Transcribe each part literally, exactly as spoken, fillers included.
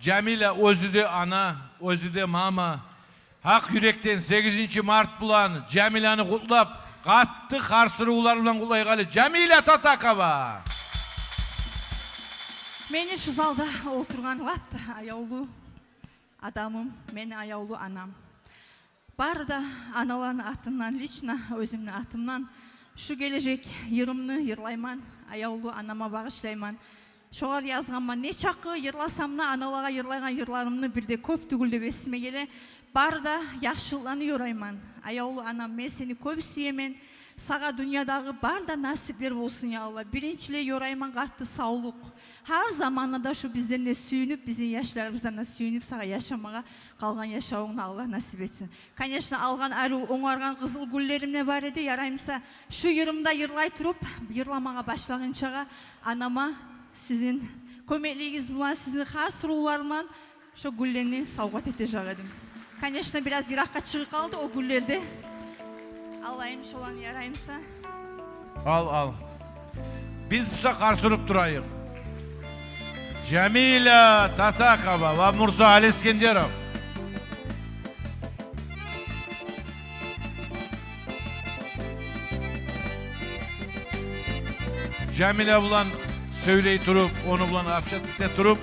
Жамиля оьзю де ана, оьзю де мама. Гьакъ юрекден сегизинчи март булан Жамиляны къутлап, къатты харсырывлар булан къутлайгъалы. Жамиля Татакова. Мени шу залда олтургъан лап да аявлу адамым, мени аявлу анам. Бары да аналаны атындан, лично оьзюмню атымдан шу гележек йырымны йырлайман, аявлу анама багъышлайман. Шогъар язгъанман. Не чакъы йырласам да, аналагъа йырлайгъан йырларымны бир де кёп тюгюл деп эсиме геле. Бары да яхшылыкъланы ёрайман. Аявлу анам, мен сени кёп сюемен. Сагъа дюньядагъы бары да насиплер болсун, я Аллагь. Биринчилей ёрайман къатты савлукъ. Гьар заманда да шу бизден де сююнюп, бизин яшларыбыздан да сююнюп, сагъа яшамагъа, къалгъан яшавунгну Аллагь насип этсин. Конечно, алгъан арив онгаргъан къызыл гюллерим де бар эди. Яраймыса, шу йырымда йырлай туруп, йырламагъа башлагъынчагъа анама сизин кёмеклигигиз булан, сизин харсырывлар булан шо гюллени савгъат этежек эдим. Конечно, бираз йыракъгъа чыгъып къалды о гюллер де. Алайым шоланы, яраймыса. Ал, ал. Биз буса харсырып турайыкъ. Жамиля Татакова ва Мурза Алескендеров. Жамиля булан сёйлей туруп, ону булан общаться эте туруп,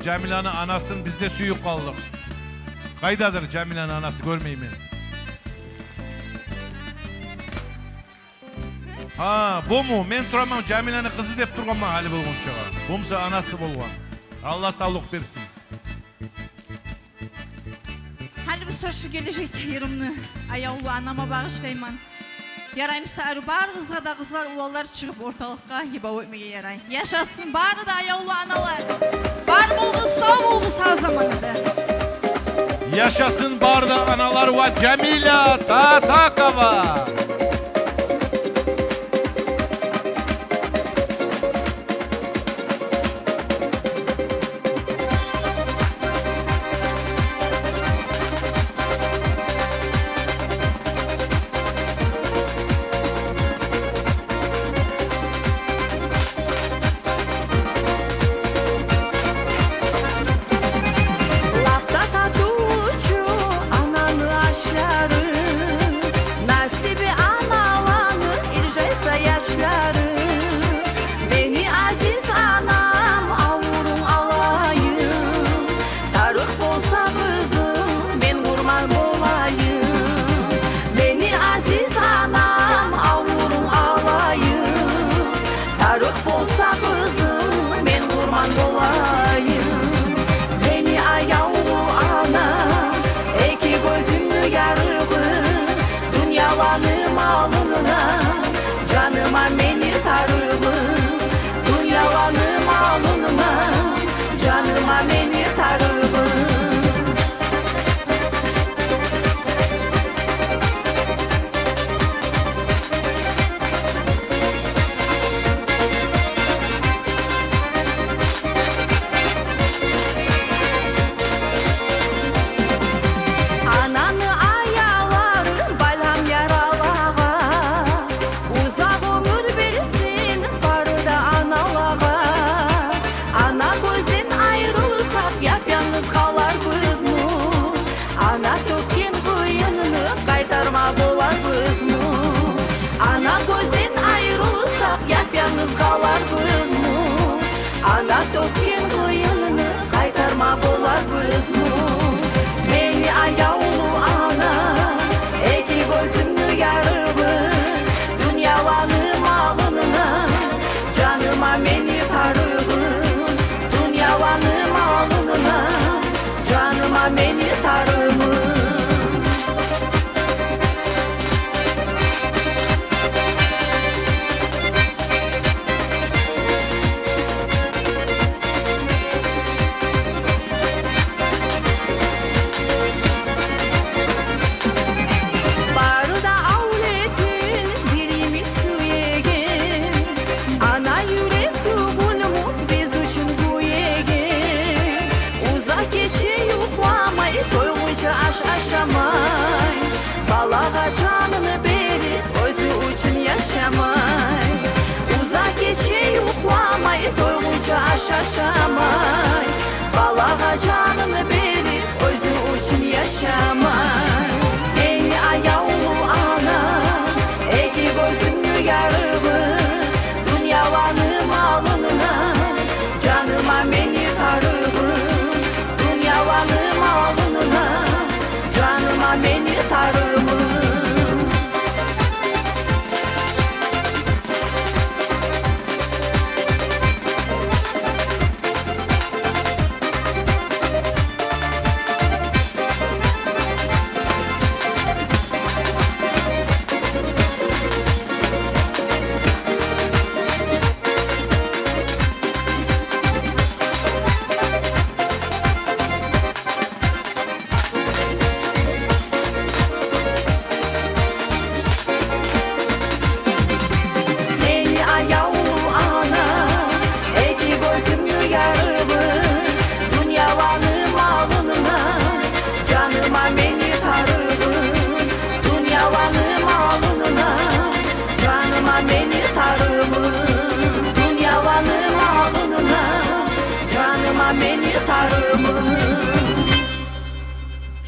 Жамиляны анасын биз де сююп къалдыкъ. Къайдадыр Жамиляны анасы, гёрмеймен. Гьа, буму? Мен тураман, Жамиляны къызы деп тургъанман гьали болгъунчагъа. Бу буса анасы болгъан. Аллагь савлукъ берсин. Гьали буса шу гележек йырымны аявлу анама багъышлайман. Яраймыса, арив бар къызгъа да къызлар, уланлар чыгъып орталыкъгъа гьибав этмеге ярай. Яшасын бары да аявлу аналар. Бар болгъуз, сав болгъуз гьар заманда. Яшасын бары да аналар ва Жамиля Татакова. Лап да татывчу ананы ашлары, насиби аналаны иржайса яшлары. Мени азиз анам, авурунг алайым, тарыкъ болса къызынг, мен къурман болайым. Мени азиз анам, авурунг алайым, тарыкъ болса къызынг, мен къурман болайым. Мени аявлу анам, эки гёзюмню ярыгъы, дюньяланы малындан жаныма мени тарыгъы, дюньяланы малындан жаныма мени тарыгъы. Ананы аялары байлам яралагъа, узакъ оьмюр берсин бары да аналагъа. Ана гёзден айрылсакъ, яп-янгыз къаларбызмы? Ана тёкген къыйынны къайтарма боларбызмы? Ана гёзден айрылсакъ, яп-янгыз къаларбызмы? Ана тёкген къыйынны къайтарма боларбызмы? Мени аявлу анам, эки гёзюмню ярыгъы, дюньяланы малындан жаныма мени тарыгъы, дюньяланы малындан жаныма мени тарыгъы. Бары да авлетин бир йимик сюеген, ана юрек тюгюлмю биз учун кюеген? Узакъ гече юхламай, тойгъунча аш ашамай, балагъа жанын берип, оьзю учун яшамай. Узакъ гече юхламай, тойгъунча аш ашамай, балагъа жанын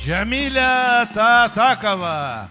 Жамиля Татакова.